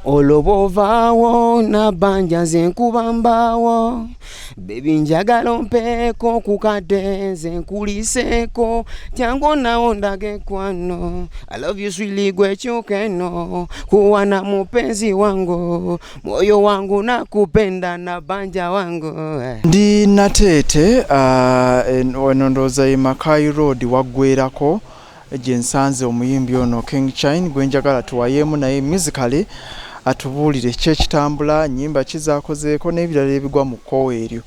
Olwo bw'ovaawo nabbanja nze nkuba mbaawo. Baby, njagala ompeeko ku kadde, nze nkuliseeko, jangu nawo ndage kwano. I love you sweetly, gwe kyuka eno kuwa na mupenzi wangu, moyo wangu nakupenda na banja wangu. Ndi Nateete, eno ndowooza ye Makai Road waggwerako gye nsanze omuyimbi ono King Chine gwe njagala tuwayeemu naye musically, atubuulire ki ekitambula, nnyimba ki z'akozeeko n'ebirala ebigwa mu kkowa eryo.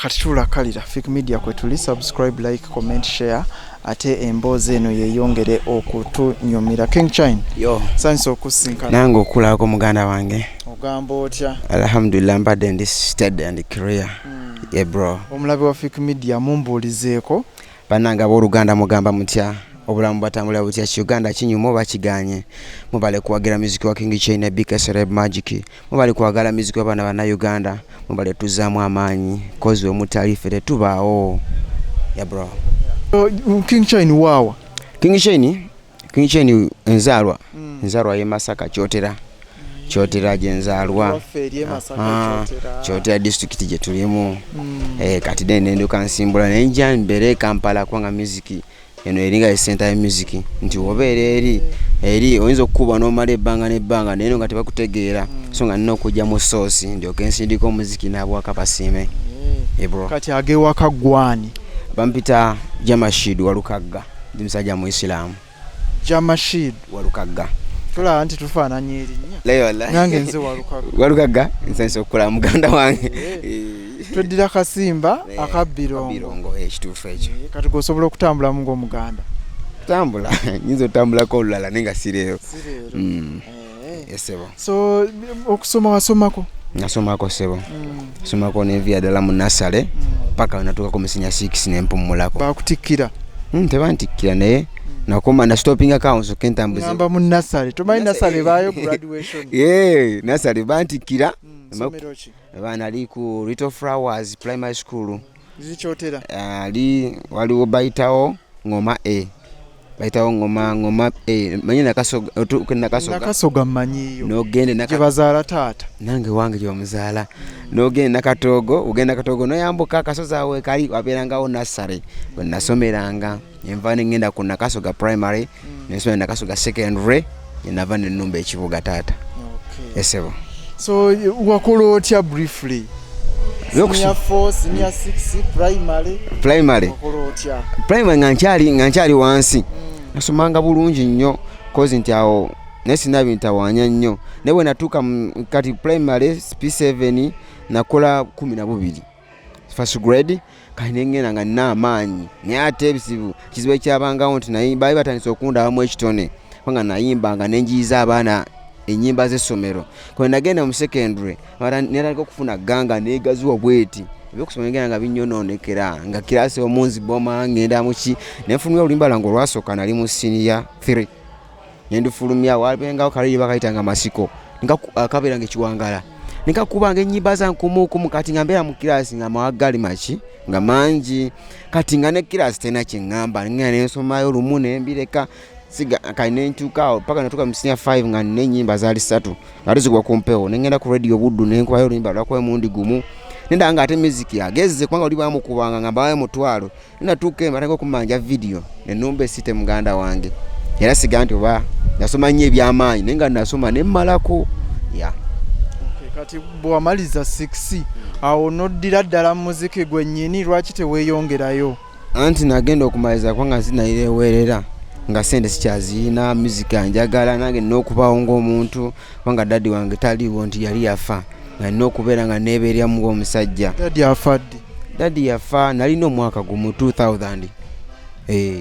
Kati tuula kalira Fik Media kwe tuli. Subscribe, like, comment, share, ate emboozi eno yeeyongere okutunyumira. King Chine. Yo. Sanyusa okusinkana. Nange okulako, muganda wange. Ogamba otya? Alhamdulillah, mbadde ndi steady and clear. Yeah, bro. Omulabe wa Fik Media mumbuulizeeko. Bannange abooluganda, mugamba mutya? Obulamu bwatambula butya? Ki Uganda kinyuma oba kiganye? Mubale kuwagira music wa King China, BK Celeb Magic. Mubale kwagala music w'abaana bannayuganda. Mubale tuzaamu amaanyi, kozi we mutali ffe tetubaawo. Yeah, bro. King Chine, waawa? King Chine, King Chine enzaalwa, nzaalwa ye Masaka, Kyotera. Kyotera gye nzaalwa. Waffe eri e Masaka. Aha, Kyotera. Kyotera district gye tulimu. Kati then nenduka nsimbula nenja mbeere e Kampala, kubanga music eno eringa e center ya music, nti wobeera eri eri oyinza okukuba n'omala ebbanga n'ebbanga, naye eno nga tebakutegeera. So nga nina okujja mu source ndyoke nsindika omuziki n'abwaka basiime. Eh, bro. Kati agewaka gwani? Bampita Jamashid Walukagga, ndi musajja Muisiraamu. Jamashid. Walukagga. Tulaba nti tufaananya erinnya. Leyo wallahi. Nange nze Walukagga. Walukagga, nsanyusa okukola, muganda wange. Tweddira Kasimba akabbirongo. Birongo, ekituufu ekyo. Kati gweosobola okutambulamu ng'Omuganda? Tambula, nyinza otambulako olulala, naye nga si leero. Esebo. So okusoma wasomako? Nasomako, sebo. Somako nenviya ddala mu nursery paka wenatuukako mu senior 6 nempumulako. Bakutikkira? Tebantikkira, naye nakoma nastopingako awo nsooke ntambuze. Ngamba mu nursery, tomanyi nursery baayo graduation? Yeah, nursery bantikkira. Somero ki? Baana ali ku Little Flowers Primary School. Zikyotera? Ali waliwo bayitawo Ngoma A, bayitawo Ngoma, Ngoma A, manyi Nakasoga, otuuke Nakasoga. Nakasoga mmanyiiyo. Nogende gye bazaala taata. Nange wange gye bamuzaala. Nogenda Nakatoogo, ogenda Nakatoogo noyambuka akasozi awo ekali wabeerangawo nursery we nasomeranga. Enva nengenda ku Nakasoga Primary, nensomera Nakasoga Secondary, nenava nenumba ekibuga, taata, esebo. So wakola otya briefly? Senior 4, senior 6, primary. Primary. Wakola otya? Primary nga nkyali wansi nasomanga bulungi nnyo, kozi nti awo naye sina bintawaanya nnyo, naye bwe natuuka kati primary P7 nakola 12, first grade. Kati nengenda nga nina amaanyi, naye ate ebizibu, kizibu ekyabangawo nti naye baali batandise okundabamu ekitone, kubanga nayimbanga nenjiyiza abaana ennyimba z'essomero. Kwe nagenda mu secondary netandika okufuna ganga negaziwa bweti, ebyokusoma ngenda nga binyonoonekera, nga kirasi omunzi boma ngenda muki. Nenfulumya oluyimba lwange olwasooka, nali mu senior 3, nendufulumya. Wabengawo kaliri bakayitanga Masiko, akabeeranga ekiwangala, nikakubanga ennyimba zankumukumu. Kati nga mbeera mu kirasi nga mawagali maki nga mangi, kati nga ne kirasi terina kyeŋŋamba, ngenda nensomayo lumu nembireka. Siga kati nentuuka awo paka natuuka mu senior 5 nga nina ennyimba zaali ssatu nga tuzigwa ku mpewo. Nengenda ku Radio Buddu nenkubayo oluyimba lwakuba emundi gumu, nendaba nga ate music agezze, kubanga oli bamukubanga nga mbawayo mutwalo. Natuuka eno batandika okumanja video nenumba esite, muganda wange. Era siga nti oba nasoma nnyo ebyamaanyi, naye nga nasoma nemmalako ya. Okay, kati bwewamaliza 6 awo noddira ddala mu muziki gwennyini, lwaki teweeyongerayo? Anti nagenda okumaliriza, kubanga zinayirewerera nga sente sikyaziyina. Music anjagala nange nina okubaawo ng'omuntu, kubanga daddy wange taliiwo, nti yali yafa, nga nina okubeera nga neebeeryamu ng'omusajja. Daddy afadde? Daddy yafa nalina omwaka gumu, 2000.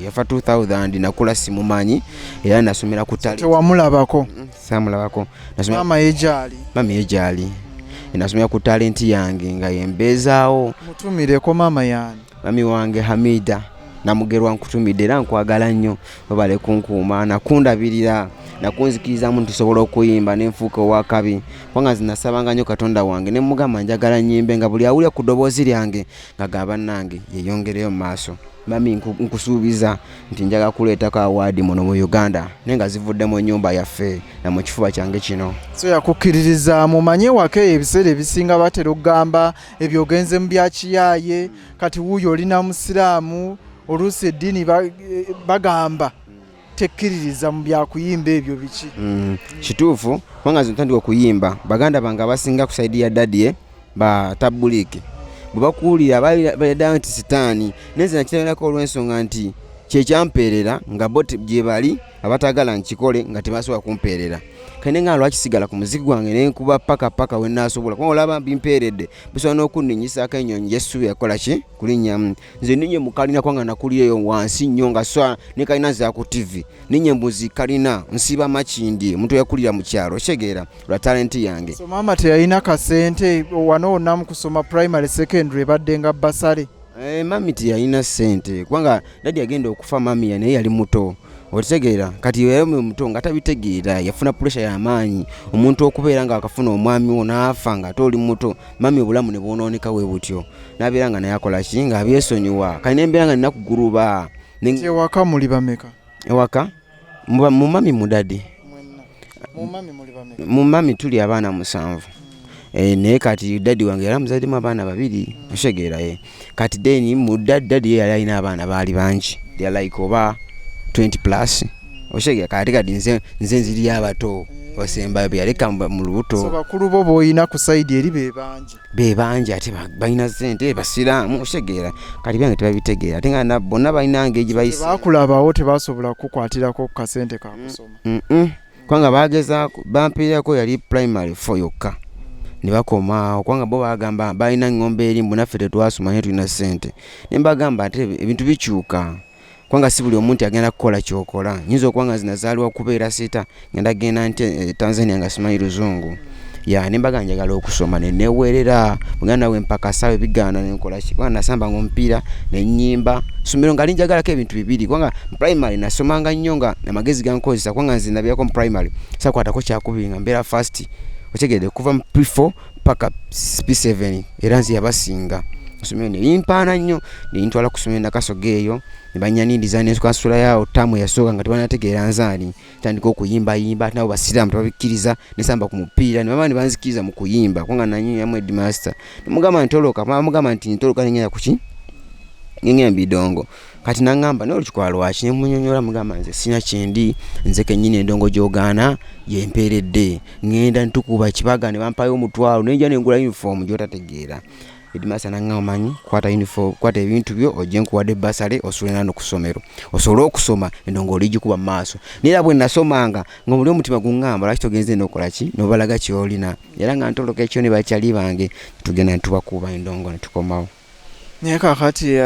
Yafa 2000, nakula simumanyi, era nasomera ku ttale. Tewamulabako? Samulabako. Nasomera. Maama ye gyali? Mami ye gyali. Nasomera ku talenti yange nga yembeezaawo. Mutumireko, maama yaani? Mami wange Hamida. Namugerwa nkutumidde era nkwagala nnyo, webale kunkuuma nakundabirira nakunzikirizamu nti sobola okuyimba nenfuuka owakabi, kubanga nze nasabanga nnyo Katonda wange ne mugamba njagala nnyimbe nga buli awulira ku ddoboozi lyange nga ga bannange yeyongereyo mu maaso. Mami, nkusuubiza nti njagala kuleetako awaadi muno mu Uganda naye nga zivudde mu nnyumba yaffe na mu kifuba kyange kino. So yakukkiririzaamu. Omanye ewaka eyo ebiseera ebisinga batera okugamba ebyo ogenze mu bya kiyaaye, kati wuuyo olina musiraamu, oluusi eddiini bagamba tekkiririza mu byakuyimba ebyo biki. Kituufu, kubanga nze ntandika okuyimba baganda bange abasinga ku side ya daddy ba tabbuliiki bwe bakuwulira baliddayo nti sitaani, naye nze nakirabirako olw'ensonga nti kyekyampeerera nga bo gye bali abatagala nkikole nga tebasobola kumpeerera. Kati nga lwaki sigala ku muziki gwange nenkuba paka paka we naasobola, kubanga olaba bimpeeredde bisobola n'okunninyisaako ennyonyi y'essubi yakola ki kulinnyamu. Nze ninye mu kalina kubanga nakulireyo wansi nnyo nga swa ne kalina za ku TV, ninye mbuzi kalina nsiba Makindye, omuntu eyakulira mu kyalo kitegeera lwa talenti yange. So maama teyalina kasente wano wonna mu kusoma primary, secondary ebadde nga bursary? Mami teyalina ssente kubanga daddy yagenda okufa mami naye yali muto, okitegeera. Kati yali muto nga tabitegeera, yafuna pressure y'amaanyi omuntu okubeera nga akafuna omwami wo n'afa nga ate oli muto. Mami obulamu ne bwonooneka bwe butyo, n'abeera nga naye akola ki nga abyesonyiwa. Kati nembeera nga nina kuguluba. Ewaka muli bameka? Ewaka mu mami mu daddy mu mami tuli abaana 7. Naye kati daddy wange yali amuzaddemu abaana 2, okitegeera ye. Kati then mu daddy ye yali alina abaana baali bangi, they are like oba 20 plus, okitegeera. Kati kati nze nziriyo abato osembayo be yaleka mu lubuto. So bakulu bo b'olina ku side eri be bangi? Be bangi, ate balina ssente, basiraamu, okitegeera. Kati byange tebabitegeera, ate nga bonna balina ngeri gye bayise. Tebakulabawo, tebasobola kukukwatirako ku kasente ka kusoma? Kubanga bagezaako bampiirako yali primary 4 yokka ne bakomaawo, kubanga bo bagamba balina ng'ombe eri mbu naffe tetwasoma naye tulina ssente. Ne mbagamba ate ebintu bikyuka, kubanga si buli omu nti agenda kukola ky'okola. Nyinza okuba nga nze nazaalibwa kubeera sita ngenda genda nti Tanzania nga simanyi luzungu. Ya ne mbaga njagala okusoma ne neewerera muganda we mpaka ssaawa ebigaana ne nkola ki, kubanga nasambanga omupiira ne nnyimba. Ssomero nga linjagalako ebintu bibiri, kubanga mu primary nasomanga nnyo nga amagezi gankozesa, kubanga nze nabeerako mu primary sakwatako kyakubiri nga mbeera first, otegeere, kuva mu P4 paka P7 era nze yabasinga. Essomero ne limpaana nnyo ne lintwala ku ssomero Nakasoga eyo ne bannyaniriza ne nsulayo awo ttaamu eyasooka nga tebannategeera nze ani. Ntandika okuyimbayimba ate nabo basiraamu tebabikkiriza, ne nsamba ku mupiira ne bamala ne banzikiriza mu kuyimba kubanga nanyumyamu headmaster. Ne mugamba ntoloka, bamugamba nti ntoloka ne ngenda ku ki? Ne ngenda mu bidongo. Kati n'aŋŋamba naye olukikola lwaki? Ne mmunnyonnyola mugamba nze sirina kyendi, nze kennyini endongo gy'ogaana gy'empeeredde. Ŋŋenda ntukuba kibaga ne bampaayo 500 ne nja ne ngula uniform gy'otategeera. Headmaster n'aŋŋamba omanyi kwata uniform, kwata ebintu byo ojje nkuwadde bursary osule nano ku ssomero osobole okusoma endongo oligikuba mu maaso. Naye era bwe nasomanga nga muli omutima guŋŋamba lwaki togenze n'okola ki n'obalaga ky'olina, era nga ntoloka ekyo ne bakyali bange tugenda ne tubakuba endongo ne tukomawo. Naye kaakati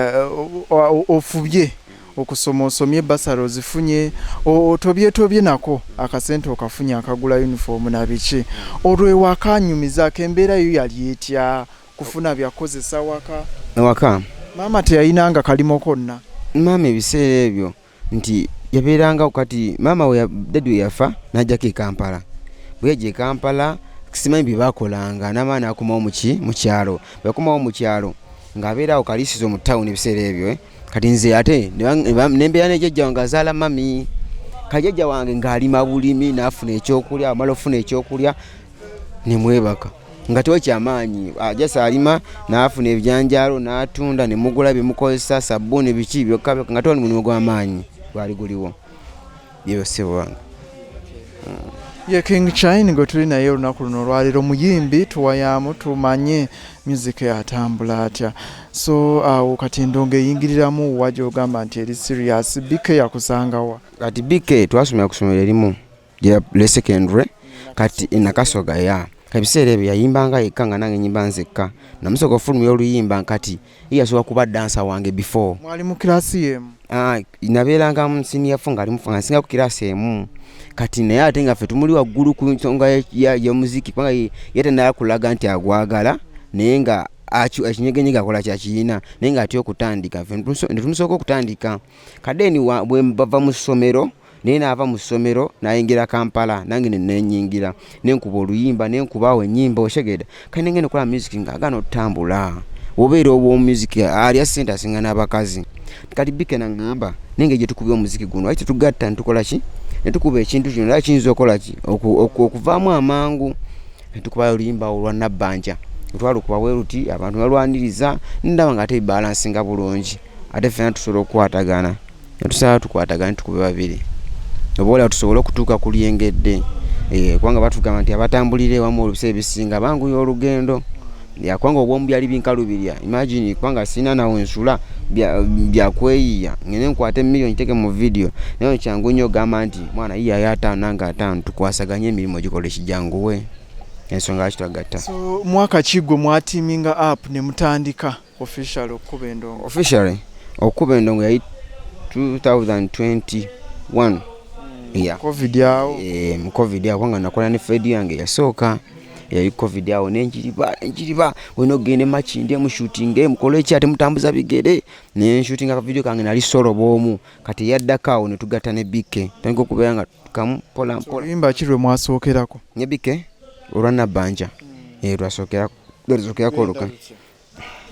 ofubye okusoma, osomye bursary ozifunye, otobyetobye nako akasente okafunye akagula uniform na biki, olwo ewaka nyumizaako embeera yo yali etya kufuna byakukozesa waka? Ewaka maama teyayinanga kalimo konna? Maama ebiseera ebyo nti yabeeranga kati maama we daddy we yafa n'ajjako e Kampala. Bwe yajja e Kampala simanyi bye baakolanga, n'amala n'akomawo mu ki mu kyalo. Bwe yakomawo mu kyalo ng'abeera awo Kaliisizo mu ttawuni ebiseera ebyo. Kati nze ate ne mbeera ne jjajja wange azaala mami. Kati jjajja wange ng'alima bulimi n'afuna ekyokulya, amala okufuna ekyokulya ne mwebaka nga tewali kyamaanyi, just alima n'afuna ebijanjaalo n'atunda ne mugula bye mukozesa, sabbuuni biki byokka byokka, nga tewali mulimu gw'amaanyi gwali guliwo. Byebyo ssebo wange. Ye King Chine gwe tuli naye olunaku luno olwaleero, muyimbi tuwayaamu tumanye music atambula atya. So awo kati endongo eyingiriramu wa gy'ogamba nti eri serious? BK yakusangawa? Kati BK twasomera ku ssomero erimu lye secondary kati e Nakasoga ya. Ebiseera ebyo yayimbanga yekka nga nange nyimba nzekka. Namusooka okufulumya oluyimba kati ye yasooka kuba dancer wange before. Mwali mu kiraasi y'emu? Nabeeranga mu senior four ng'ali nga nsinga ku kiraasi emu. Kati naye ate nga ffe tumuli waggulu ku nsonga y'omuziki kubanga ye tannaba kulaga nti agwagala naye nga Ekinyegenyege akola kyakiyina, naye nga atya okutandika. Ffe ne tumusooka okutandika. Kadeni bwe bava mu ssomero, naye naava mu ssomero nayingira Kampala, nange nenyingira, nenkuba oluyimba, nenkuba awo ennyimba, oshegeda. Kati nengenda okukola music nga agaana otutambula. Obeera obwo music alya ssente asinga n'abakazi. Kati Bike naŋŋamba, naye gye tukubye omuziki guno, lwaki tetugatta netukola ki, netukuba ekintu kino, era kiyinza okukola ki, okuvaamu amangu. Netukubayo oluyimba olwa Nabbanja, twalukuba bwe luti, abantu balwaniriza. Ndaba nga ate balansinga bulungi, ate ffena tusobola okukwatagana. Netusaba tukwatagane, tukube babiri, oba olaba tusobole okutuuka ku lyengedde. Kubanga batugamba nti abatambulira ewamu ebiseera ebisinga banguya olugendo. Kubanga obwomu byali binkalubirya. Imagine, kubanga sirina nawe nsula, byakweyiya, ngende nkwate emiliyoni nteke mu video? Naye kyangu nnyo ogamba nti mwana yiyayo 50, nange 50, tukwasaganye emirimu gikole kijanguwe. Ensonga lwaki twagatta. So mwaka ki gwe mwateaminga up ne mutandika official okukuba endongo? Officially okukuba endongo yali 2021, yeah. Covid awo? Eh, mu Covid awo, kubanga nakola ne fed yange yasooka yali Covid awo. Nenjiriba, nenjiriba, olina okugenda emakindi mushootinge, mukole ki, ate mutambuza bigere. Nenshootinga video kange, nali solo bwomu. Kati yaddako awo netugatta ne Bike, tandika okubeera nga kamu mpola mpola. Oluyimba ki lwe mwasookerako? Ne Bike, olwa Nabbanja. Eh, twasookerako oluka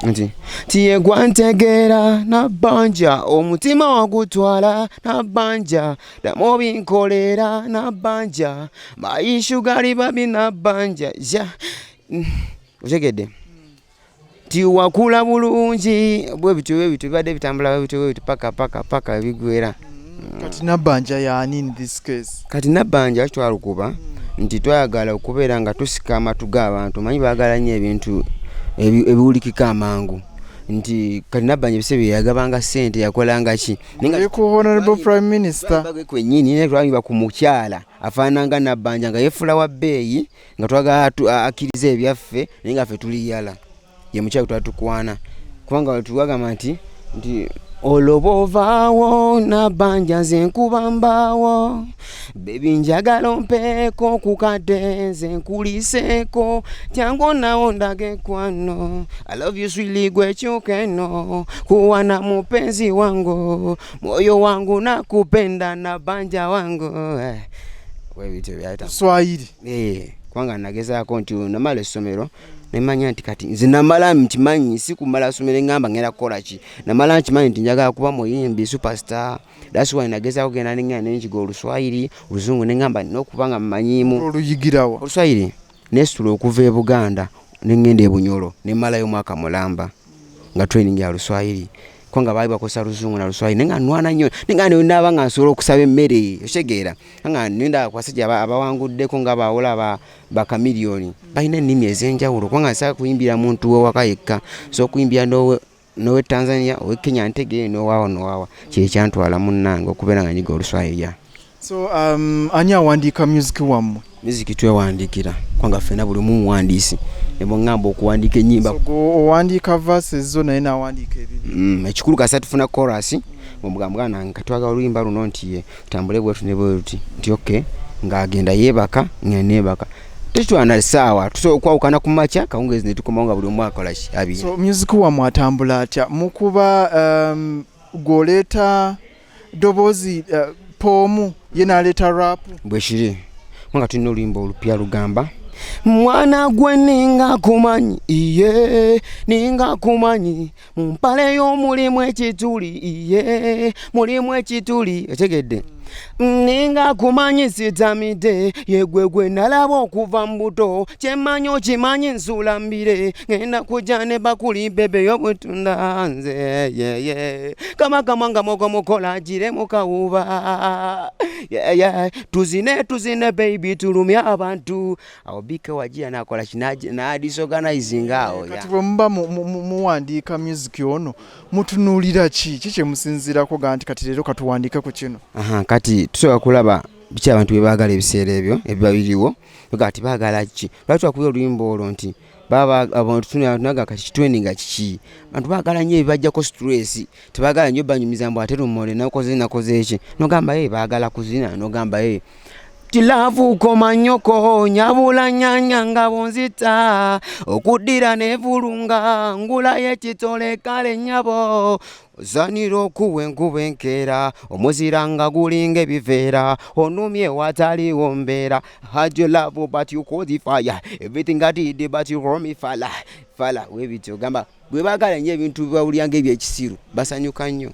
nti tiye gwantegeera Nabbanja, omutima wagutwala Nabbanja, ddamu obinkolera Nabbanja, mayishu gali babi Nabbanja ja. Otegedde nti wakula bulungi bwe bityo, bwe bityo bibadde bitambula bwe bityo, bwe bityo, paka paka paka bigwera. Kati Nabbanja yaani in this case? Kati Nabbanja twalukuba nti twayagala okubeera nga tusika amatu g'abantu. Manyi baagala nnyo ebintu ebiwulikika amangu. Nti kati Nabbanja ebiseera bye yagabanga ssente, yakolanga ki? Naye nga Ku honorable prime minister. Twayimba kwennyini, naye twayimba ku mukyala afaananga Nabbanja nga yeefula wa bbeeyi, nga twagala akkirize ebyaffe, naye nga ffe tuli yala. Ye mukyala twali tukwana, kubanga twagamba nti oloba ovaawo Nabbanja, nze nkuba mbaawo, baby, njagala ompeeko ku kadde, nze nkuliseeko, jangu nawo ndage kwano. I love you sweetly, gwe kyuka eno kuwa na mupenzi wangu, moyo wangu nakupenda Nabbanja wangu. Eh, bwe bityo byayita. Swahili? Eh, kubanga nagezaako nti namala essomero, nemanya nti kati nze namala nkimanyi, si kumala ssomero eŋŋamba ngenda kukola ki. Namala nkimanyi nti njagala kuba muyimbi superstar. That's why nagezaako genda nengenda nenjiga Oluswayiri, Oluzungu, neŋŋamba nina okuba nga mmanyiimu. Oluyigirawa? Oluswayiri nesitula okuva e Buganda neŋŋenda e Bunyolo, nemmalayo omwaka mulamba nga training ya Luswayiri, kubanga baali bakozesa Luzungu na Luswayiri. Naye nga nwana nnyo, naye nga naaba nga nsobola okusaba emmere, okitegeera, nga nenda ku basajja abawanguddeko nga bawola bakamiliyoni balina ennimi ez'enjawulo, kubanga nsobola kuyimbira muntu wewaka yekka, nsobola okuyimbira n'owe Tanzania, owe Kenya, ntegeere n'owaawa n'owaawa. Kyekyantwala munnange okubeera nga nyiga Oluswayiri. So ani awandiika music wammwe? Music twewandiikira, kubanga ffena buli omu muwandiisi, nebweŋŋamba okuwandiika ennyimba. So gwe owandiika verses zo, naye n'awandiika ebibi? Ekikulu kasita tufuna chorus, omugamba, muganda nange, katwagala oluyimba luno nti ye tutambule bwetu ne bwe luti, nti okay, ng'agenda yeebaka, nga neebaka, tekitwala ssaawa. Tusobola okwawukana ku makya, kawungeezi ne tukomawo nga buli omu akola ki abiri. So music wammwe atambula atya? Mukuba gw'oleeta ddoboozi, poomu, ye n'aleeta rap? Bwe kiri, kubanga tulina oluyimba olupya lugamba, mwana gwe ninga kumanyi, iye ninga kumanyi, mu mpale y'omulimu ekituli, iye mulimu ekituli, otegedde, ninga kumanyi, sitamidde, yegwe gwe nalaba okuva mu buto, kyemmanyi okimanyi, nsula mbire, ngenda kujja ne bakuli bebe y'obutunda, nze yeye kama kama nga mogo mukola gire mukawuba yeye, tuzine tuzine baby, tulumye abantu awo. Bike wajira nakola ki, nadisorganizinga awo. Kati bwe muba muwandiika music ono, mutunuulira ki? Ki kye musinziirako ga nti kati leero katuwandiike ku kino? Aha, kati tusobola kulaba biki abantu bye baagala ebiseera ebyo ebiba biriwo. Kati baagala ki? Lwaki twakubya oluyimba olwo? Nti baba abantu tunaga kati kitrendinga kiki? Abantu baagala nnyo ebibajjako stress, tebaagala nnyo banyumiza mbu ate lumole nakoze nakoze eki. Nogamba ye baagala kuzina, nogamba ye. Ti love komanyoko nyabula nyanya nga bonzita okuddira nevulunga ngulayo ekitole kale nyabo ozanira okuwa enkuba enkeera omuzira nga gulinga ebiveera onumye wataliwo mbeera. Had your love but you call the fire, everything I did but you call me fala fala. Webityo gamba bwe baagala nnyo ebintu bawulira ng'ebyekisiru basanyuka nnyo.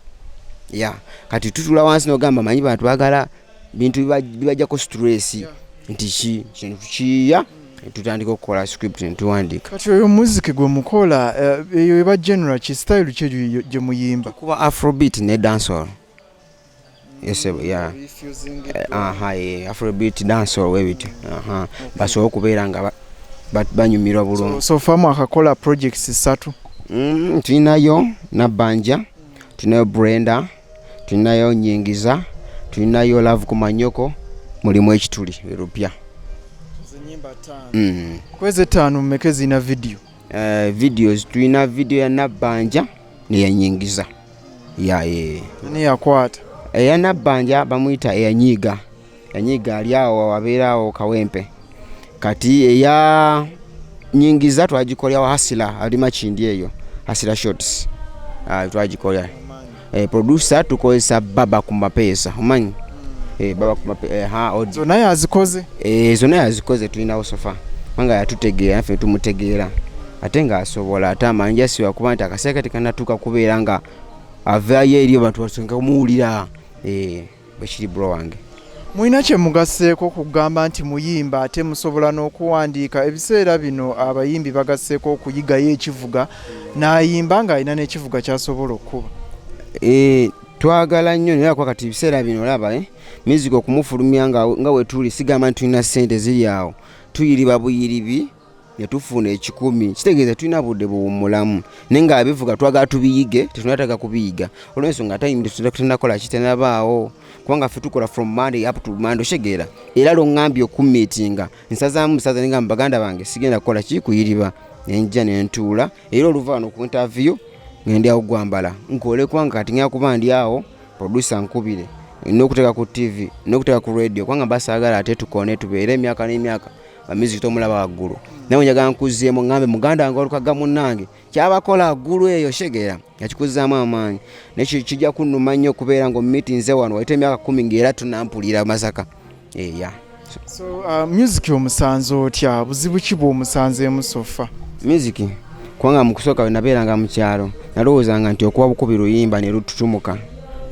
Ya kati tutula wansi nogamba manyi bantu baagala bintu bibajjako stress nti ki kintu kiya tutandika okukola script netuwandiika. Kati oyo muziki gwe mukola, eyo eba genre ki, style ki eyo gye muyimba? Kuba afrobeat ne dancehall. Yes, yeah. Aha, afrobeat, dancehall webityo. Aha, basobole okubeera nga banyumirwa bulungi. So far mwakakola projects 3? Tulinayo Nabbanja, tulinayo Brenda, tulinayo Nyingiza, tulinayo Love Kumanyoko, mulimu ekituli lupya. Kwezi 5 mmeka zirina video? Videos tulina video ya Nabbanja neyanyingiza. Ya. Ani yakwata? Eya Nabbanja bamuyita eyanyiiga. Yanyiiga ali awo abeera awo Kawempe. Kati eya Nyingiza twagikolera wa Hasila ali Makindi eyo, Hasila Shots. Twagikolera. Producer tukozesa Baba ku mapeesa, omanyi? Baba ku mapeesa, ha, audio. Zonna yazikoze? Zonna yazikoze tulinawo sofa. Kubanga yatutegeera naffe tumutegeera. Ate ng'asobola ate amanyi jasiba kuba nti akaseera kati kanatuuka kubeera nga avaayo eri abantu basonga kumuwulira. Bwe kiri bro wange. Mulina kye mugasseeko kugamba nti muyimba ate musobola n'okuwandiika? Ebiseera bino abayimbi bagasseeko okuyigayo ekivuga, n'ayimba ng'alina n'ekivuga ky'asobola okukuba. Twagala nnyo naye akuba kati ebiseera bino olaba, music okumufulumya nga we tuli sigamba nti tulina ssente ziri awo, tuyiriba buyiribi ne tufuna 1,000, kitegeeza tulina budde buwummulamu, naye nga abivuga twagala tubiyige, tetunataaga kubiyiga olw'ensonga time tetunakola ki tenabaawo, kubanga ffe tukola from Monday up to Monday, otegeera. Era lw'oŋŋambye okumiitinga nsazaamu musaza ne ngamba baganda bange sigenda kukola ki kuyiriba, ne nja ne ntuula, era oluva wano ku interview ngende awo gwambala nkole, kubanga kati ngenda kuba ndi awo producer nkubire n'okuteeka ku TV n'okuteeka ku radio, kubanga mba saagala ate tukone tubeere emyaka n'emyaka ba music tomulaba waggulu, naye njagala nkuzeemu ŋŋambe muganda wange olukaga munnange kyabakola ggulu eyo shegeera yakikuzzaamu amaanyi, naye kijja kunnuma nnyo okubeera ng'omumiitinze wano wayita emyaka 10 ng'era tunampulira Masaka. Yeah. So music omusanze otya? Buzibu ki bw'omusanzeemu so far? Music kubanga mu kusooka bwe nabeeranga mu kyalo nalowoozanga nti okuba bukubi luyimba ne lututumuka,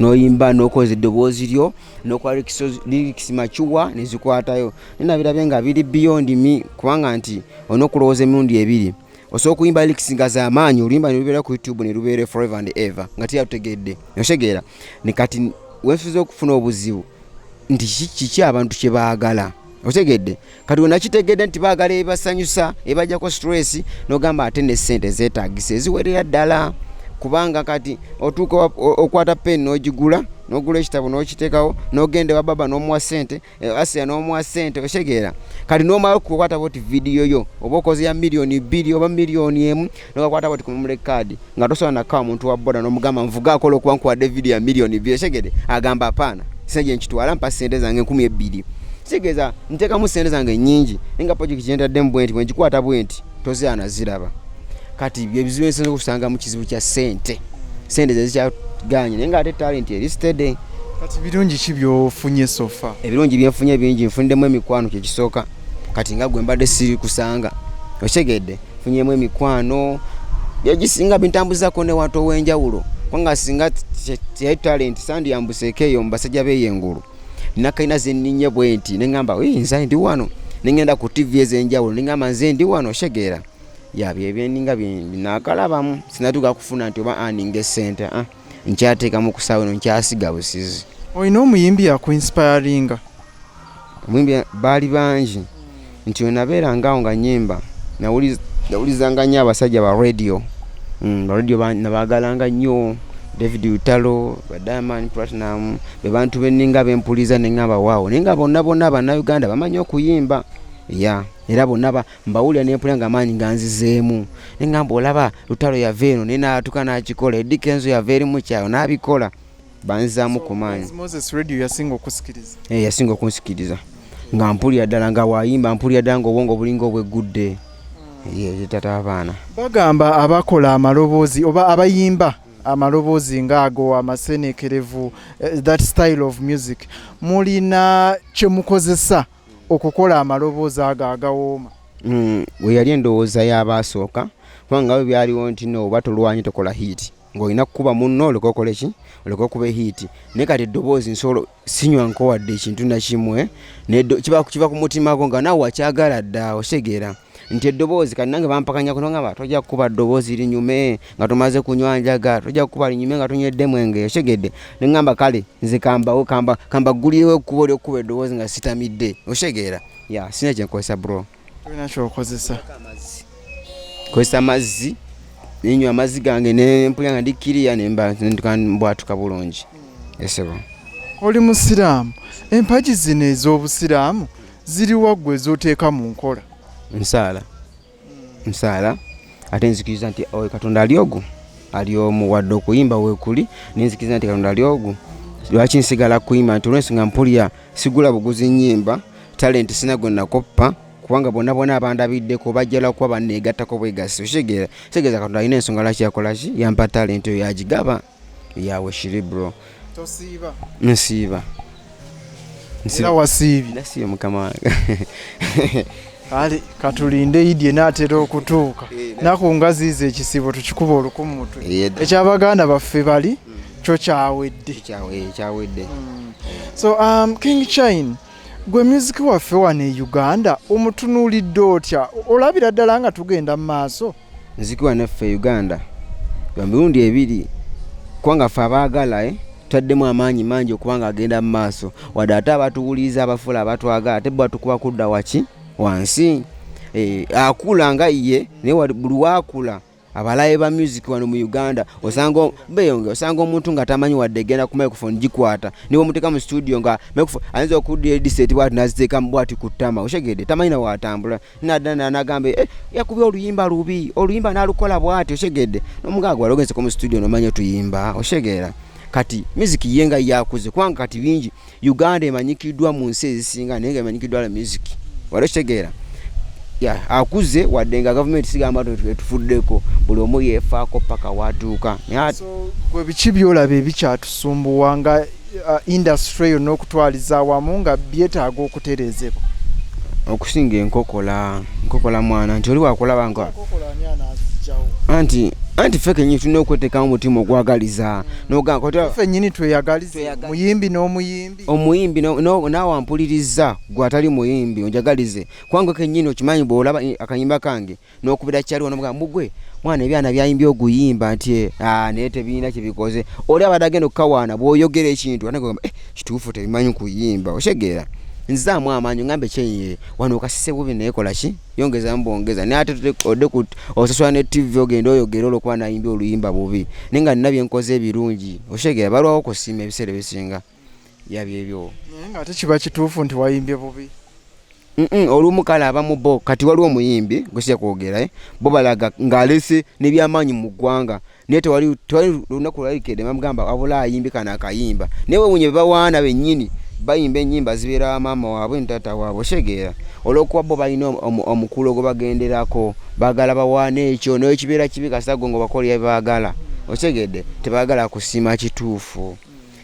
n'oyimba n'okoza eddoboozi lyo n'okola lyrics mature ne zikwatayo, naye nabirabye nga biri beyond me, kubanga nti olina okulowooza emirundi ebiri. Osobola okuyimba lyrics nga z'amaanyi, oluyimba ne lubeera ku YouTube ne lubeera forever and ever nga teyalutegedde, otegeera. Ne kati wensuuza okufuna obuzibu nti kiki abantu kye baagala, otegedde. Kati we nakitegedde nti baagala ebasanyusa ebajjako stress, n'ogamba ate ne ssente zeetaagisa eziwerera ddala, kubanga kati otuuka okwata pen n'ogigula, n'ogula ekitabo n'okiteekawo, n'ogenda ewa baba n'omuwa ssente, Asia n'omuwa ssente, otegeera. Kati n'omala okukwata bwoti vidiyo yo oba okoze ya 2 million oba 1 million, n'okakwata bwoti ku memory card nga tosobola nakawa muntu wa boda n'omugamba nvuga akola okuba nkuwadde vidiyo ya 2 million, otegedde. Agamba apaana, sente gye nkitwala, mpa ssente zange 2,000. Kitegeeza nteekamu ssente zange nnyingi, naye nga project gye ntaddemu bwe nti bwe ngikwata bwe nti tozaana ziraba. Kati bye bizibu ensinza okusanga mu kizibu kya ssente, ssente ze zikyaganye, naye ng'ate talent eri steady. Kati birungi ki by'ofunye so far? Ebirungi byenfunye bingi, nfuniddemu emikwano kyekisooka, kati nga gwe mbadde siri kusanga, okitegedde. Nfunyemu emikwano byegisinga bintambuzaako ne wantu ow'enjawulo, kubanga singa teyali talent sandiyambuseeko eyo mu basajja b'eyo engulu. Nakalina ze nninnye bwe nti ne ŋŋamba nze ndi wano, ne ŋŋenda ku TV ez'enjawulo ne ŋŋamba nze ndi wano, otegeera. Ya byebyeninga naakalabamu, sinatuuka kufuna nti oba aninga essente, nkyateekamu ku ssaawa eno nkyasiga busizi. Olina omuyimbi akuinspiringa? Omuyimbi baali bangi, nti we nabeeranga awo nga nnyimba nawulizanga nnyo abasajja ba radio, ba radio nabaagalanga nnyo, David Lutalo, ba Diamond Platnumz, be bantu benninga bempuliza ne ŋŋamba waawo, naye nga bonna bonna Bannayuganda bamanyi okuyimba ya era bonna mbawulira ne mpulira nga amaanyi ganzizeemu, ne ŋŋamba olaba Lutalo yava eno naye n'atuuka n'akikola, Eddy Kenzo yava eri mu kyalo n'abikola, banzizaamu ku maanyi. Moses Radio yasinga okusikiriza? Yasinga okunsikiriza. Nga mpulira ddala nga wayimba, mpulira ddala nga obwongo bulinga obweggudde. Ye tata abaana. Bagamba abakola amaloboozi oba abayimba amaloboozi ng'ago amaseneekerevu, that style of music, mulina kye mukozesa okukola amaloboozi ago agawooma? We yali endowooza y'abaasooka, kubanga bwe byaliwo nti no oba tolwanye tokola hit, ng'olina kukuba munno oleke okole ki, oleke okuba hit. Naye kati eddoboozi nsobola sinywa nkowadde ekintu nakimwe, kiva ku mutima gwo nga naawe wakyagala dda, otegeera nti eddoboozi. Kati nange bampakanya kuno ngamba tojja kukuba ddoboozi linyume nga tomaze kunywa njaga, tojja kukuba linyume nga tonywedde mwenge, otegedde? Ne ŋŋamba kale nze kambawo kambaggulirewo ekkubo ly'okukuba eddoboozi nga sitamidde, otegeera? Ya, sina kye nkozesa, bro. Tolina kyokozesa? Kozesa amazzi, nenywa amazzi gange nempulira nga ndi kiriya, nemba mbwatuka bulungi, esebo. Oli musiraamu, empagi zino ez'obusiraamu ziriwa ggwe z'oteeka mu nkola? Nsaala, nsaala, ate nzikiriza nti oyo Katonda ali ogu, ali omu. Wadde okuyimba weekuli, nenzikiriza nti Katonda ali ogu. Lwaki nsigala kuyimba? Nti olwensonga mpulira sigula buguzi nnyimba, talent sina gwe nakoppa, kubanga bonna bonna abandabiddeko bajja lwakuba banneegattako bwegasi, okitegeera? Kitegeeza Katonda alina ensonga lwaki yakola ki, yampa talent oyo, yagigaba yawe shiri, bro. Tosiiba? Nsiiba. Era wasiibye? Nasiibye, mukama wange. Kale katulinde Idi enaatera okutuuka, naku nga ziiza ekisiibo tukikuba olukumu mutwe. Ekyabaganda baffe bali kyo kyawedde. Kyawedde. So King Chine, gwe music waffe wano e Uganda omutunuulidde otya? Olabira ddala nga tugenda mu maaso? Muziki wannaffe e Uganda gwa mirundi ebiri, kubanga ffe abaagala tutaddemu amaanyi mangi okuba nga agenda mu maaso, wadde ate abatuwuliriza abafuula abatwagala ate bo batukuba kudda waki wansi. Akula nga ye naye buli waakula abalabe ba music wano mu Uganda osanga beyongera. Osanga omuntu nga tamanyi wadde egenda ku microphone gikwata, niwe omuteeka mu studio nga microphone ayinza okuddira headset bwati naziteekamu bwati ku ttama, otegedde? Tamanyi na waatambula, nadda nagamba, "Eh, yakubye oluyimba lubi, oluyimba nalukola bwati," otegedde? Nomugamba gwe wali mu studio nomanya otuyimba, otegeera? Kati music ye nga yakuze, kubanga kati bingi Uganda emanyikiddwa mu nsi ezisinga, naye nga emanyikiddwa la music wali, okitegeera? Ya, akuze, wadde nga gavumenti sigamba etufuddeko, buli omu yeefaako paka watuuka. So gwe biki byolaba ebikyatusumbuwa nga industry yonna okutwaliza awamu nga byetaaga okutereezebwa? Okusinga enkokola, nkokola mwana, nti oli wakulaba nga anti ffe kenyini tulina okweteekamu omutima ogwagaliza nogamba. Ffe nyini tweyagalize, muyimbi n'omuyimbi. Omuyimbi naawe ampuliriza, gwe atali muyimbi, onjagalize, kubanga kenyini okimanyi bw'olaba akayimba kange n'okubira kyaliwo nomugamba mugwe mwana ebyana byayimbye oguyimba nti, "Ah, naye tebirina kyebikoze." Oli abadde agenda okukawaana bw'oyogera ekintu ate gamba, "Eh, kituufu tebimanyi kuyimba," otegeera? Nzaamu amaanyi ngambe kyenye wano okasise bubi, naye kola ki, yongezamu bwongeza, naye ate odde osasula ne TV ogende oyogere olwokuba nayimbye oluyimba bubi, naye nga nina byenkoze ebirungi, otegeera? Balwawo okusiima ebiseera ebisinga yabyebyo. Naye nga ate kiba kituufu nti wayimbye bubi? Olumu kale abamu bo kati waliwo omuyimbi gwesija kwogera, eh? Bo balaga ng'alese n'ebyamaanyi mu ggwanga, naye tewali lunaku lwalikedde bamugamba wabula ayimbye kano akayimba, naye wewunye be bawaana bennyini bayimba ennyimba zibeera wa maama waabwe ne taata waabwe, otegeera? Olw'okuba bo balina omukulo gwe bagenderako, baagala bawaana ekyo, naye kibeera kibi kasita gwe nga obakolera bye baagala, otegedde? Tebaagala kusiima kituufu.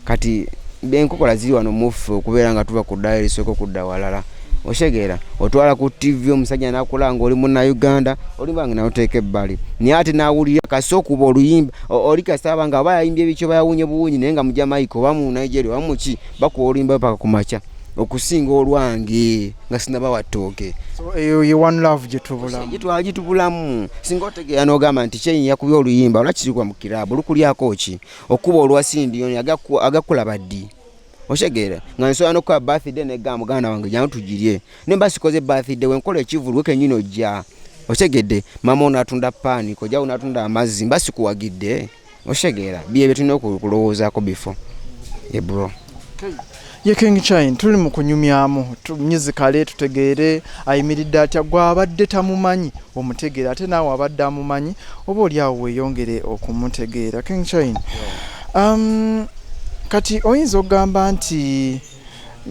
Kati enkokola ziri wano muffe okubeera nga tuva ku ddaala erisooka okudda walala, otegeera? Otwala ku TV omusajja nakula nga oli Munnauganda, oluyimba nga naluteeka ebbali, naye ate nawulira kasi okuba oluyimba oli kasaba nga oba yayimbye ebiki oba yawunye buwunyi, naye nga mu Jamaica oba mu Nigeria oba muki bakuwa oluyimba paka ku makya okusinga olwange nga sinabawa ttooke. So eyo ye one love gye tubulamu. Gitwagitubulamu. Singa otegeera n'ogamba nti kyenyi yakubye oluyimba, lwaki kirikuba mu kiraabu lukulyako ki okuba olwa Sindiyoni agakulaba ddi, otegeera? Nga nsobola nokukola birthday negamba muganda wange jangu tugirye, naye mba sikoze birthday, wenkola ekivulu kenyini ojja, otegedde? Mama ono atunda paani, kojja ono atunda amazzi, mba sikuwagidde, otegeera? Byebyo tulina okulowoozaako before, bro. Ye King Chine tuli mu kunyumyamu musically, tutegeere ayimiridde atya. Gwe abadde tamumanyi omutegeere, ate naawe abadde amumanyi oba oli awo weeyongere okumutegeera. King Chine, kati oyinza okugamba nti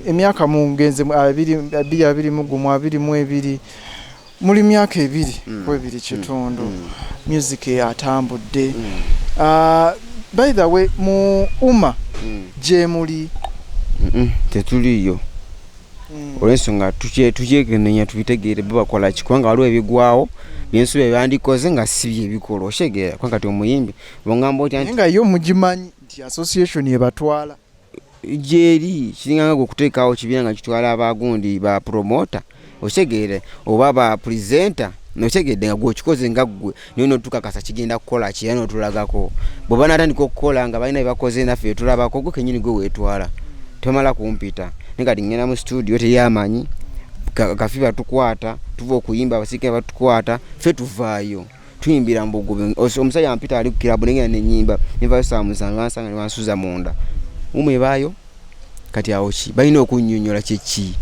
Emyaka mugenze 2021, 22, muli myaka 2 ku 2.5. Music atambudde. By the way, mu UMA gye muli? Tetuliyo, olw'ensonga tukyekenenya tubitegeere bo bakola ki, kubanga waliwo ebigwawo byensubi byandikoze nga si byebikolwa, okitegeera? Kubanga kati omuyimbi bwongamba otya nti nga yo mugimanyi nti association ebatwala. Gyeri kiringanga gwe okuteekawo kibiina nga kitwala abagundi ba promoter, okitegeere, oba ba presenter, okitegedde, nga gwekikoze nga ggwe, naye notukakasa kigenda kukola ki, era notulagako bwe banaatandika okukola nga balina byebakoze naffe tulabako. Gwe kenyini gwe weetwala tomala kumpita, naye kati ngenda mu studio teyamanyi kafi batukwata, tuva okuyimba abasirikale batukwata, ffe tuvaayo tuyimbira mu bugubi. Omusajja ampita ali ku kirabu, nengenda nenyimba, nenvayo saa 7, bansanga ne bansuza munda umwe ebaayo. Kati awo ki balina okunnyonnyola kyeki?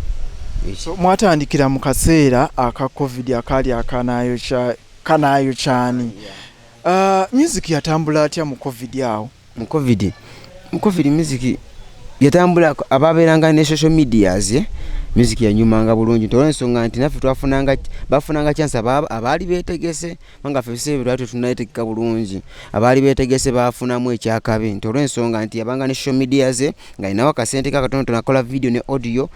So mwatandikira mu kaseera aka COVID akaali akanaayo kyani. Music yatambula atya mu COVID awo? Mu COVID music yatambula, ababeeranga ne social medias, music yanyumanga bulungi, nti olw'ensonga nti naffe twafunanga, bafunanga chance abaali beetegese, kubanga ffe ebiseera ebyo twali tetunayetegeka bulungi. Abaali beetegese bafunamu ekyakabi, nti olw'ensonga nti abanga ne social media ze ng'alinawo akasente ke akatonotono, akola video ne audio,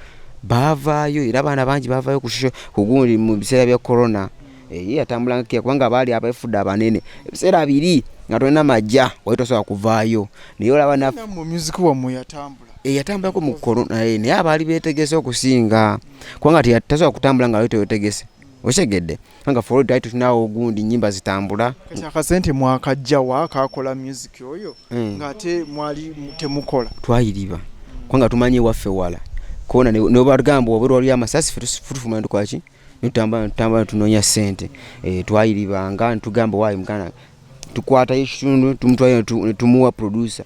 baavaayo, era abaana bangi baavaayo ku social kugundi mu biseera bya corona. Ye yatambulanga kira, kubanga baali abefudde abanene ebiseera biri nga tolina majja, wali tosobola kuvaayo, naye olaba naffe Nammwe music wammwe yatambula? Yatambulako mu corona, naye abaali beetegese okusinga, kubanga tasobola kutambula nga wali tewetegese, okitegedde, kubanga for twali tetunawo gundi nyimba zitambula. Kati akasente mwakajjawa kakola music oyo ng'ate mwali temukola? Twayiriba, kubanga tumanyi ewaffe wala kona, nebatugamba oba waliyo amasasi, ffe tufuma tukolaki, nitutambula, nitutambula, tunoonya ssente. Twayiribanga nitugamba waayi muganda, tukwatayo ekitundu tumutwalayo netumuwa producer,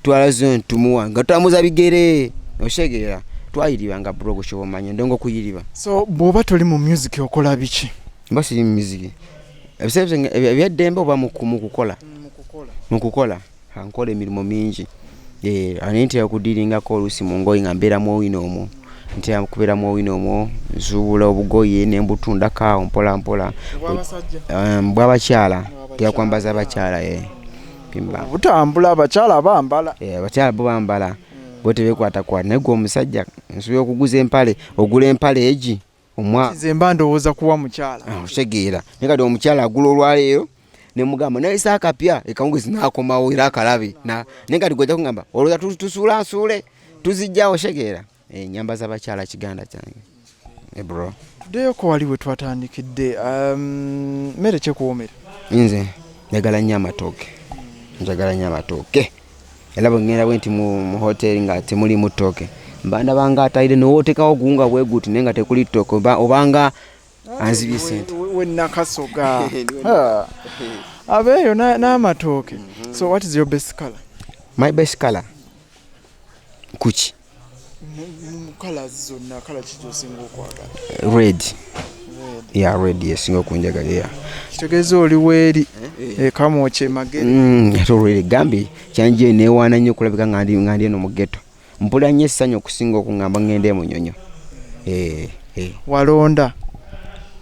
twala zo netumuwa nga tutambuza bigere, okitegeera? Twayiribanga bro, kyoba omanya ndongo kuyiriba. So bw'oba toli mu music okola biki? Mba siri mu music ebiseera ebyeddembe oba mu kukola? Mu kukola nkola emirimu mingi. Naye ntera okudiringako oluusi mu ngoye nga mbeera mu owino omwo, ntera kubeera mu owino omwo, nzuula obugoye ne mbutundako awo mpola mpola. Bw'abakyala, ntera kwambaza abakyala. Butambula, abakyala bambala? Abakyala bo bambala, bo tebekwatakwata, naye gwe omusajja nsobola okuguza empale, ogula empale egi omwaka. Nze mba ndowooza kuwa mukyala. Okitegeera? Naye kati omukyala agula olwaleero nemugamba nayise akapya ekawungezi nakomawo era akalabe, naye kati gwojja kugamba olowooza tusuula nsuule tuzijjawo, otegeera? Nyamba z'abakyala kiganda kyange, bro. Tuddeyoko wali we twatandikidde. Mmere kyekuwoomera? Nze njagala nnyo amatooke, njagala nnyo amatooke, era bwe ngenda bwe nti mu hoteri nga temulimu ttooke, mba ndabanga atayire nowooteekawo guwunga bwe guti naye nga tekuli ttooke, obanga anzibye sente. Wenakasoga abeeyo n'amatooke. So what is your best color? My best color kuki? Mu colors zonna, color ki gy'osinga okwagala? Red, yeah, red yesinga okunjagala, yeah. Kitegeeza oli weeri ekamwokya emagere. Ate olwere gambye kyanje neewaana nnyo okulabika nga ndi eno mu ghetto, mpulira nnyo essanyu okusinga okuŋŋamba ŋŋende e Munyonyo. Walonda?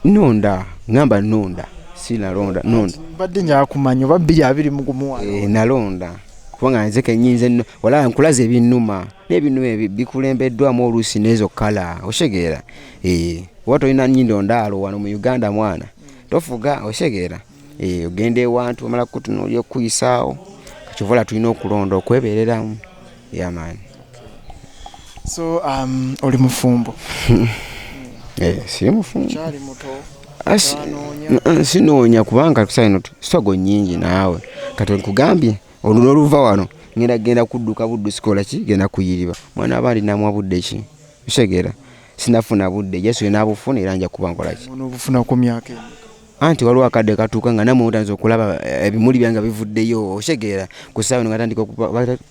Nonda, ŋŋamba nonda, si nalonda, nonda. Mbadde njagala kumanya oba 2021 walonda. Nalonda, kubanga nze kenyinza enno olaba nkulaza ebinnuma, n'ebinnuma bikulembeddwamu oluusi n'ezo color, okitegeera? Oba tolina nnyindo ndaalo wano mu Uganda, mwana tofuga, okitegeera? Ogenda ewantu bamala kukutunuulira okukuyisaawo, kyova olaba tulina okulonda okwebeereramu, yeah man. So oli mufumbo? Siri mufumbo. Okyali muto? Sinoonya, kubanga kusa ino struggle nnyingi naawe. Kati nkugambye olwo n'oluva wano ngenda genda kudduka buddusi, kola ki, genda kuyiriba mwana abandi namwa budde ki, okitegeera? Sinafuna budde, Yesu naabufuna era nja kuba nkola ki. Onoobufuna ku myaka emeka? Anti waliwo akadde katuuka nga nammwe mutandise okulaba ebimuli byange nga bivuddeyo, okitegeera? Ku ssaawa eno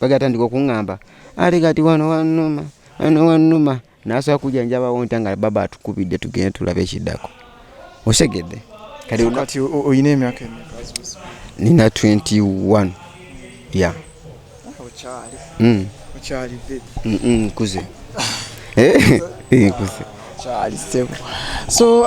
bagatandika okuŋŋamba ate kati wano wannuma, wano wannuma, nasobola kujjanjabawo ntya nga baba atukubidde, tugende tulabe ekiddako, okitegedde? Kati oyina emyaka emeka? Nina 21, yeah. Okyali. Okyali baby. Nkuze. Eh, eh, nkuze. Kyali ssebo. So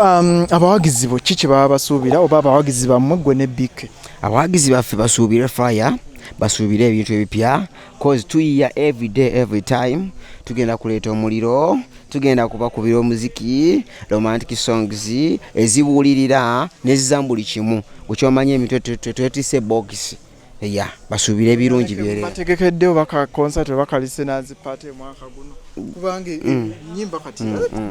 abawagizi bo ki kye baba basuubira oba abawagizi bammwe gwe ne BK? Abawagizi baffe basuubire fire, basuubire ebintu ebipya, cause tuyiya every day, every time. Tugenda kuleeta omuliro, tugenda kubakubira omuziki, romantic songs ezibuulirira nezizamu buli kimu gwe emitwe twetise box ya basuubire ebirungi byerere. Bategekedde oba ka concert oba ka listeners party omwaka guno, kubanga ennyimba kati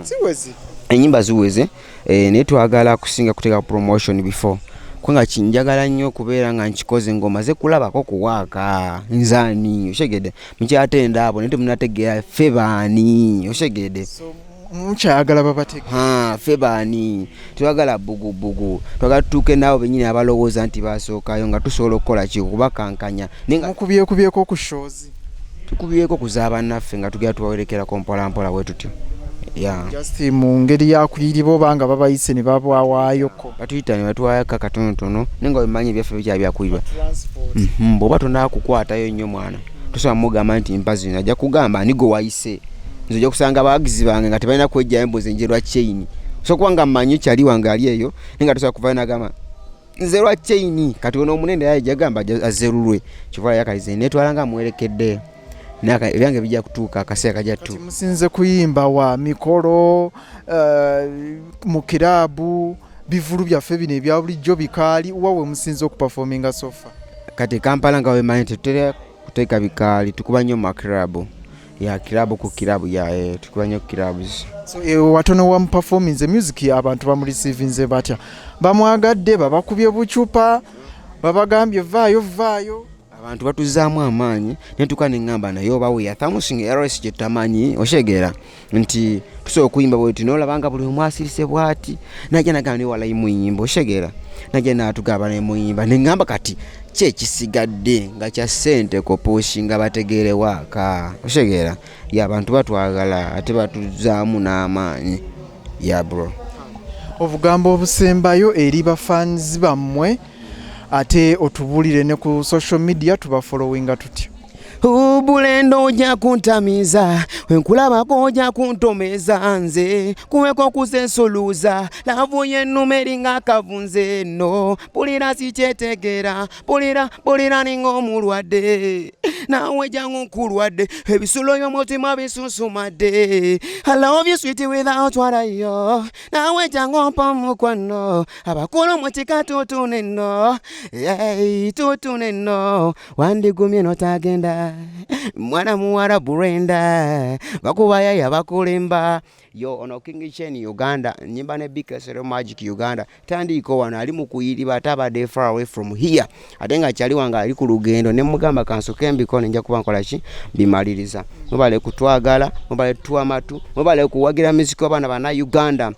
ziweze. Enyimba ziweze, naye twagala kusinga kuteeka promotion before, kubanga kinjagala nnyo okubeera nga nkikoze ng'omaze kulabako kuwaaka nzaani, oshegedde? Mukyatenda abo naye temunategeera ffe baani, oshegedde? So mukyayagala babatege. Ha, ffe baani? Twagala bugubugu, twagala tutuuke naabo bennyini abalowooza nti basookayo nga tusobola okukola ki okubakankanya, naye nga Mukubyekubyeko ku shows? Tukubyeko kuza bannaffe nga tugenda tubawerekerako mpolampola bwe tutyo ya. Just mu ngeri yakuyiriba oba nga babayise ne babwawaayoko? Batuyita ne batwayako akatonotono, naye nga wemanyi ebyaffe bikyali byakuyirwa. Transport. Bw'oba tonaakukwatayo nnyo mwana, tosobola mugamba nti mpa zino, ajja kugamba ani gwe wayise. Nze ojja kusanga abawagizi bange nga tebalina kwejjayo mbuze nje lwa Chain, so kuba nga mmanyi kyali wange ali eyo, naye nga tosobola kuvayo nagamba nze lwa Chain. Kati ono omunene yaye jagamba azze lulwe kivala yakalize netwala nga muwerekedde. Naye ebyange bijja kutuuka, akaseera kajja Kati tutuuka. Musinze kuyimba wa mikolo, mu kiraabu, bivulu byaffe bino ebya bulijjo, bikaali, wa we musinze okuperforminga so far? Kati Kampala nga wemanyi tetutera kuteeka bikaali, tukuba nnyo mu makirabu ya kirabu ku kirabu ya tukuba nnyo kirabs. So watono wa muperforminze music, abantu bamureceivinze batya? Bamwagadde, babakubye bucupa, babagambye vaayo vaayo? Abantu batuzaamu amaanyi, netuka neŋŋamba naye oba we something else gye tutamanyi, oshegeera nti tusobola okuyimba bwetu nolaba nga buli omu asirise bwati, najja nagamba naye walayi muyimba, oshegeera? Najja natugamba naye muyimba, neŋŋamba kati ki ekisigadde nga kya ssente kupushinga bategeere waaka, oshegeera? Ya, abantu batwagala ate batuzaamu n'amaanyi ya bro. Obugambo obusembayo eri bafans bammwe, ate otubuulire ne ku social media tubafollowinga tutya? Obulendo ojja kuntamiza, wenkulabako ojja kuntomeza, nze kuweko kusensuluza love yennume eringa akavunze no pulira sikyetegera pulira pulira ninga omulwadde naawe jangu nkulwadde ebisulo by'omutima bisunsumadde. I love you sweet without warayo, naawe jangu ompa omukwano, abakulu mu kika tutune nno, hey, tutune nno, wandigumye notagenda mwana muwala Brenda bakubayaya bakulimba yo. Ono King Chain Uganda, nyimba ne BK Celeb Magic Uganda. Tandiiko wano ali mu kuyiriba ate abadde far away from here, ate nga kyali wange ali ku lugendo, ne mugamba kansoke mbikone, nja kuba nkola ki bimaliriza. Mubale kutwagala, mubale tuwa amatu, mubale kuwagira muziki w'abaana bannayuganda.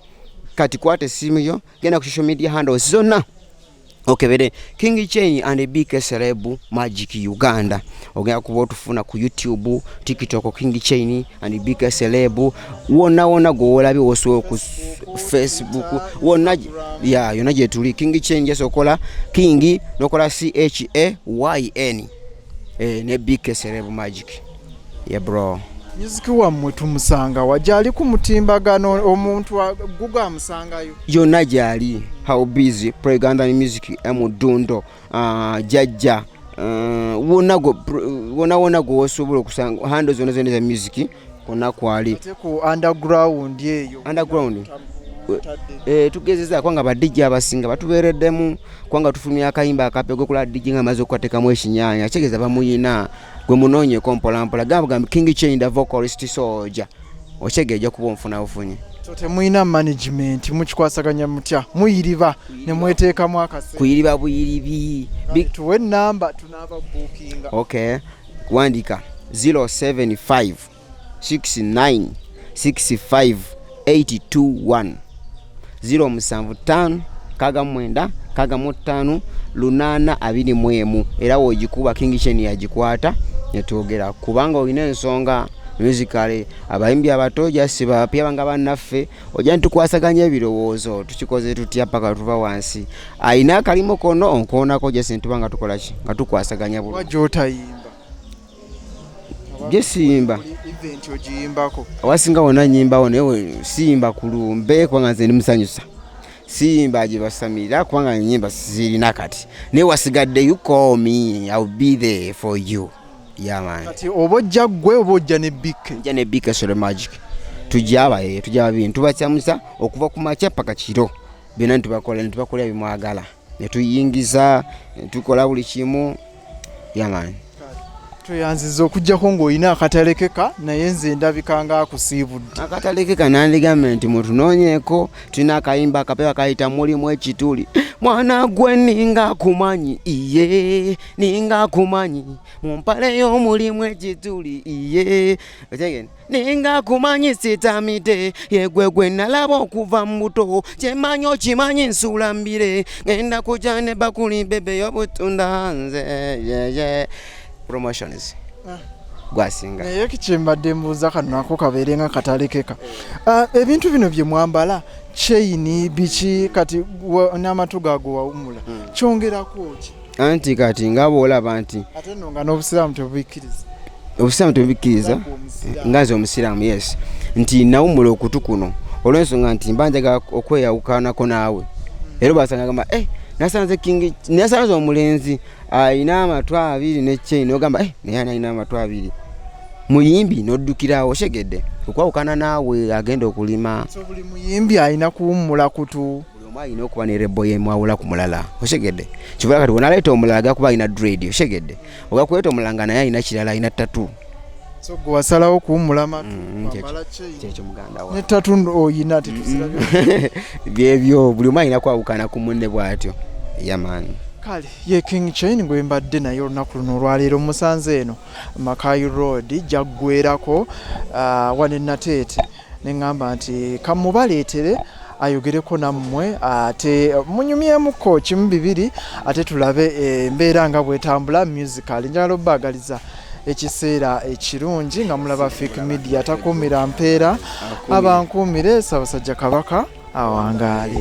Kati kwata essimu yo, genda ku social media handles zonna okebere King Chain and BK Celeb Magic Uganda, ogenda kuba otufuna ku YouTube, TikTok, King Chain and BK Celeb, wonna wonna gwewolabye wosobola ku Facebook, wonna ya yonna gyetuli. King Chain, just okola King nokola Chayn, ne BK Celeb Magic, yeah bro. Music wammwe tumusanga wa? Gyali ku mutimbagano omuntu Google amusangayo? Yonna gyali, how busy propaganda music emudundo, jajja, wonna wonna wonna gwewosobola okusanga handle zonna zonna eza music konna kwali. Ate ku underground eyo? Underground. Mutadde. Tugezeza kubanga ba DJ abasinga batubeereddemu, kubanga tufulumya akayimba akapya gwekola DJ nga amaze okukateekamu ekinyaanya, kitegeeza bamuyina. Gwe munoonyeko mpolampola, gamba gambe King Chain the vocalist soldier, okitegeera? Ojja kuba onfuna bufunyi. So temulina management, mukikwasaganya mutya? Muyiriba ne mweteekamu akase? Kuyiriba buyiribi. Tuwe enamba tunaaba bookinga. Okay, wandika 075 69 65 821, 075 69 65 821. Era woogikuba King Chain yagikwata netwogera, kubanga olina ensonga musically abayimbi abato jasi bapya banga bannaffe, ojja nitukwasaganya ebirowoozo tukikoze tutya paka tuva wansi, ayina akalimu kono onkoonako jasi nituba nga tukola ki nga tukwasaganya Oba bulungi. gy'otayimba? Gye siyimba. Event ogiyimbako? Awasinga wonna nyimbawo, naye siyimba ku lumbe kubanga nze ndi musanyusa. Siyimba gye basamira kubanga enyimba zirina kati, naye wasigadde you call me, I will be there for you. Yeah man. Kati oba ojja ggwe oba ojja ne BK? Nja ne BK Solo Magic. Tujja abaye, tujja babiri, tubakyamusa okuva ku makya paka kiro. Byonna nitubakola, nitubakolera bimwagala, netuyingiza, netukola buli kimu. Yeah man. Tweyanziza okujjako ng'olina akatalekeka, naye nze ndabika nga akusiibudde. Akatalekeka nandigambye nti mutunoonyeeko, tulina akayimba akapya kayita Mulimu Ekituli. Mwana gwe ninga kumanyi, iye ninga kumanyi mu mpale y'omulimu ekituli, iye otegende ninga kumanyi sitamide yegwe gwe nalaba okuva mu buto, kyemanyi okimanyi nsula mbire ngenda kujja ne bakuli bebe y'obutunda nze yeye promotions gwasinga. Naye kyembadde mbuuza, kano nako kabeere nga katalekeka. Ah, ebintu bino bye mwambala, chain biki, kati n'amatu gago wawumula, kyongerako ki? Anti kati nga bw'olaba nti Ate nno nga n'obusiraamu tebubikkiriza. Obusiraamu tebubikkiriza. Nga omusiraamu. Nga nze omusiraamu, yes, nti nawumula okutu kuno olw'ensonga nti mba njagala okweyawukanako naawe. Era obasanga gamba, eh, nasanze King, nasanze omulenzi alina amatu abiri ne chain, ogamba, eh, naye ani alina amatu abiri muyimbi, n'oddukirawo. Oshegedde okwawukana naawe agenda okulima. So buli muyimbi alina kuwummula kutu? Buli omu alina okuba ne label yemwawula ku mulala, oshegedde? Kibula kati wonaleeta omulala gakuba alina dread, oshegedde? Ogakuleeta omulala nga naye alina kirala, alina tattoo. So gwe wasalawo kuwummula matu, kwambala chain? Kyekyo muganda wa. Ne tattoo oyina, tetuzirabye. Byebyo, buli omu alina kwawukana ku munne bw'atyo. Yeah man. Kale ye King Chain gwe mbadde naye olunaku luno olwaleero. Musanze eno Makai Road gyaggwerako, wane Nateete, neŋŋamba nti kamubaleetere ayogereko nammwe, ate munyumyemuko kimu bibiri, ate tulabe embeera nga bwetambula musical. Njagala obbaagaliza ekiseera ekirungi nga mulaba Fik Media. Takuumira mpeera, abankuumire Ssaabasajja Kabaka awangaale.